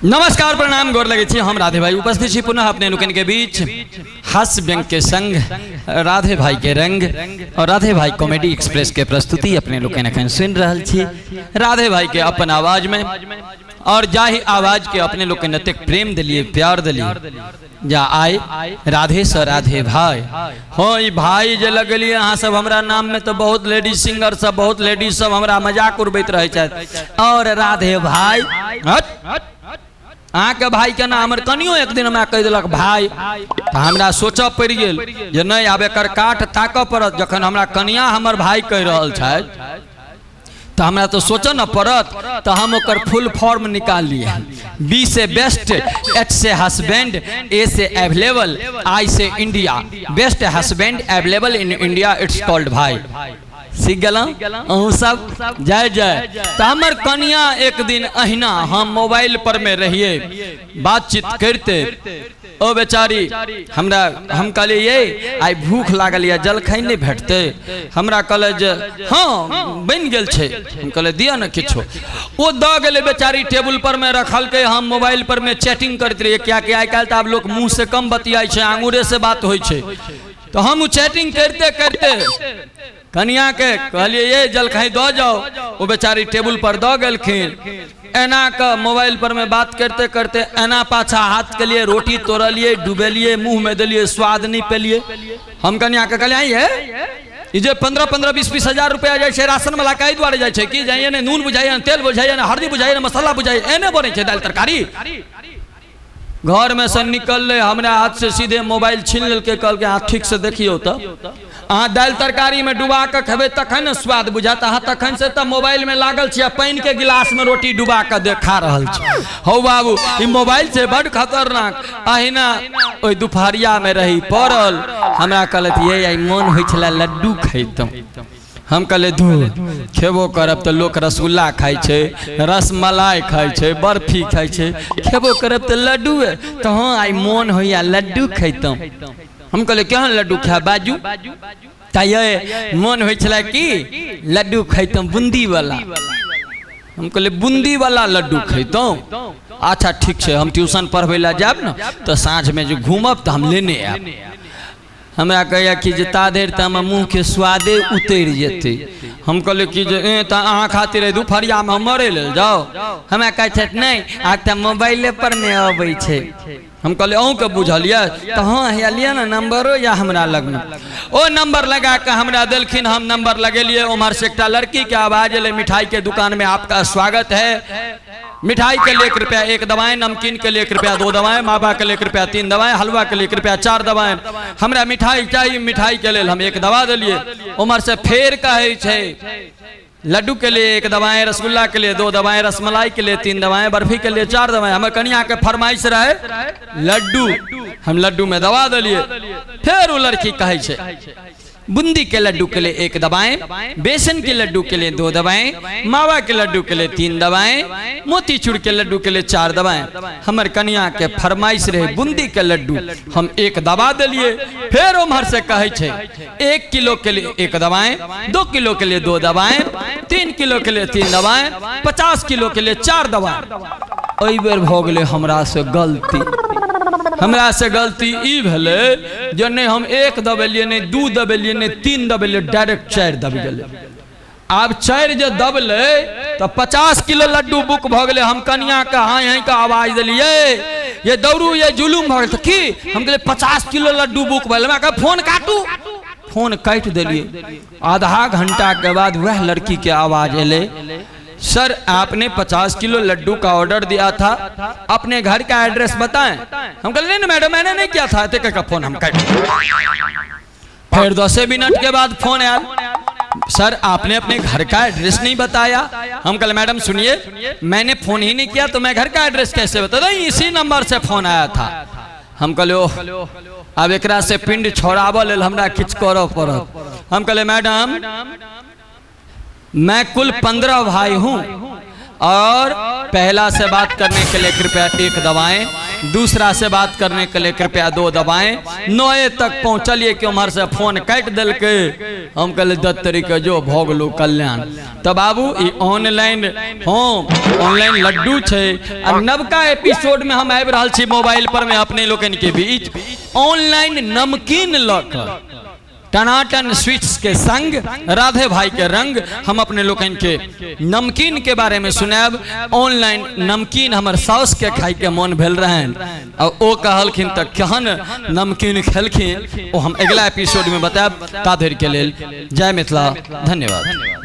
नमस्कार, प्रणाम, गोर लगे छी। हम राधे भाई उपस्थित छी पुनः अपने लोकनि के बीच हास्य व्यंग के संग, राधे भाई के रंग और राधे भाई कॉमेडी एक्सप्रेस के प्रस्तुति अपने लोकनि एखन सुनि रहल छी राधे भाई के अपन आवाज में। और जाहि आवाज के अपने लोकनि एतेक प्रेम दिलिए, प्यार दिलिए, जा आए राधे से राधे भाई। हाँ, ई भाई जे लगलिए अहाँ सब हमरा नाम में, तो बहुत लेडीज सिंगर सब, बहुत लेडीज सब हमरा मजाक उड़बैत रहे छथि। और राधे भाई, हट, अहाँके भाई के ना हमर कनियो एक दिन हमरा कहि देलक भाई, तऽ हमरा सोचऽ पड़ि गेल जे नहि, आब एकर काट ताकऽ पड़त। जखन हमरा कनिया हमर भाई कहि रहल छथि तऽ हमरा तऽ सोचऽ ने पड़त। तऽ हम ओकर फुल form निकाललियै। B Se best, H Se husband, A Se available, I Se India. Best husband available in India, it's called भाई। सीख गेलहुँ अहूँ सब? जय जय। तऽ हमर कनिया एक दिन अहिना हम मोबाइल पर मे रहियै बातचीत करिते, ओ बेचारी हमरा, हम कहलियै ये आइ भूख लागल यऽ, जलखै नहि भेटतै? हमरा कहलै जे हँ, बनि गेल छै। हम कहलियै दिअ ने किछो। ओ दऽ गेलै बेचारी, टेबुल पर मे रखलकै। हम मोबाइल पर मे चैटिंग करैत रहियै, कियाकि आइ काल्हि तऽ आब लोक मुँह से कम बतियाइ छै, आङुरे से बात होइ छै। तऽ हम चैटिंग करिते करिते कनियाके कहलियै ये जलखै दऽ जाओ। ओ बेचारी टेबुल पर दऽ गेलखिन। एना कऽ मोबाइल पर में बात करते करते एना पाछा हाथ के लिए रोटी तोड़लियै, डुबेलियै, मुँह में देलियै, स्वाद नहीं पेलियै। हम कनियाके कहलियै ये ई जे 15 15 20 20 हजार रुपया जाइ छै राशन वाला, एहि दुआरे जाइ छै कि जाइए ने नून बुझाइए ने तेल बुझाइए ने हल्दी बुझाइए ने मसाला बुझाइए, एने बनै छै दालि तरकारी? घर में से निकलले, हमरा हाथ से सीधे मोबाइल छीन लेलकै। कहलकै अहाँ ठीक से देखियौ, तऽ अहाँ दालि तरकारी में डुबा कऽ खेबै तखन ने स्वाद बुझात। अहाँ तखन से तऽ मोबाइल में लागल छी आ पानि के गिलास में रोटी डुबा कऽ देखा रहल छी। हौ बाबू, ई मोबाइल छै बड खतरनाक। अहिना ओहि दुपहरिया में रही पड़ल, हमरा कहलथि ये आइ मोन होइ छलै लड्डू खैतहुँ। हम कहलियै धू, खेबो करब तऽ लोक रसगुल्ला खाइ छै, रसमलाई खाइ छै, बर्फी खाइ छै, खेबो करब तऽ लड्डूए? तऽ हँ, आइ मोन होइया लड्डू खैतहुँ। हम कहलियै केहन लड्डू खायब, बाजू? तऽ ये मोन होइ छलै कि लड्डू खैतहुँ बूंदीवला। हम कहलियै बूंदीवला लड्डू खैतहुँ? अच्छा ठीक छै, हम ट्यूशन पढ़बै लए जायब ने तऽ साँझमे जे घूमब तऽ हम लेने आयब। हमरा कहैया कि जे ता धरि तऽ हमर मुँहके स्वादे उतरि जेतै। हम कहलियै कि जे ए तऽ अहाँ खातिर एहि दुपहरियामे हम मरै लेल जाउ? हमरा कहै छथि नहि, आब तऽ मोबाइले पर नहि अबै छै। हम कहलियै अहूँके बुझल यऽ? तऽ हँ, हैया लिअ ने, नम्बरो यऽ हमरा लगमे। ओ नम्बर लगा कऽ हमरा देलखिन, हम नम्बर लगेलियै। ओम्हरसँ एकटा लड़कीके आवाज एलै, मिठाइके दुकानमे आपका स्वागत है, मिठाई के लिए कृपया एक दबाएं, नमकीन के लिए कृपया दो दबाएं, मावा के लिए कृपया तीन दबाएं, हलवा के लिए कृपया चार दबाएं। हमरा मिठाई चाहिए, मिठाई के लेल हम एक दबा देलियै। उम्हर से फेर कहै छै लड्डू के लिए एक दबाएं, रसगुल्ला के लिए दो दबाएं, रसमलाई के लिए तीन दबाएं, बर्फी के लिए चार दबाएं। हमर कनिया के फरमाइश रहे लड्डू, हम लड्डू में दबा देलियै। फेर ओ लड़की कहै छै बूंदी के लड्डू के लिए एक दबाएं, बेसन के लड्डू के लिए दो दबाएं, मावा के लड्डू के लिए तीन दबाएं, मोतीचूर के लड्डू के लिए चार दबाएं। हमर कनिया के फरमाइश रहे बूंदी के लड्डू, हम एक दबा देलिए। फेर उम्हर से कहै छै 1 किलो के लिए एक दबाएं, 2 किलो के लिए दो दबाएं, 3 किलो के लिए तीन दबाएं, 50 किलो के लिए चार दबाएं। एहि बेर भऽ गेलै हमरा से गलती। हमरा से गलती ई भेलै जे नहि हम एक दबेलियै, नहि दू दबेलियै, नहि तीन दबेलियै, डायरेक्ट चारि दबि गेलै। आब चारि जे दबलै तऽ 50 किलो लड्डू बुक भऽ गेलै। हम कनियाके हाँय हाँय के आवाज देलियै, ये दौड़ू, ये जुलूम भऽ गेल। तऽ की? हम कहलियै 50 किलो लड्डू बुक भेल। हमरा कहै फोन काटू। फोन काटि देलियै। आधा घंटा के बाद वएह लड़की के आवाज एलै, सर आपने 50 किलो लड्डू का ऑर्डर दिया था, अपने घर का एड्रेस बताएं। हम कहले नहीं मैडम, मैंने नहीं किया था। एते फोन हम काट। फिर 10 मिनट के बाद फोन आयल, सर आपने अपने घर का एड्रेस नहीं बताया। हम कहले मैडम सुनिए, मैंने फोन ही नहीं किया तो मैं घर का एड्रेस कैसे बता? नहीं, इसी नंबर से फोन आया था। हम कहले ओह, आब एकरा से पिंड छोड़ाबऽ लेल हमरा किछु करऽ पड़त। हम कहले मैडम, मैं कुल 15 भाई हूँ, और पहला से बात करने के लिए कृपया 1 दबाएं, दूसरा से बात करने के लिए कृपया 2 दबाएं। 9 तक पहुंचलिए कि उम्हर से फोन काटि देलकै। हम कहलिए दत्त तरीके जो भोगलू कल्याण। तो बाबू ई ऑनलाइन हाँ ऑनलाइन लड्डू छै। आ नवका एपिसोड में हम आबि रहल छी मोबाइल पर में अपने लोकनि के बीच ऑनलाइन नमकीन लऽ कऽ टनाटन स्वीट्स के संग राधे भाई के रंग हम अपने लोकनि के नमकीन के बारे में सुनायब। ऑनलाइन नमकीन हमर साउस के खाय के मन भेल रहनि आ ओ कहलखिन तऽ केहन नमकीन खेलखिन ओ हम अगिला एपिसोड में बतायब। ता धरि के लेल जय मिथिला, धन्यवाद।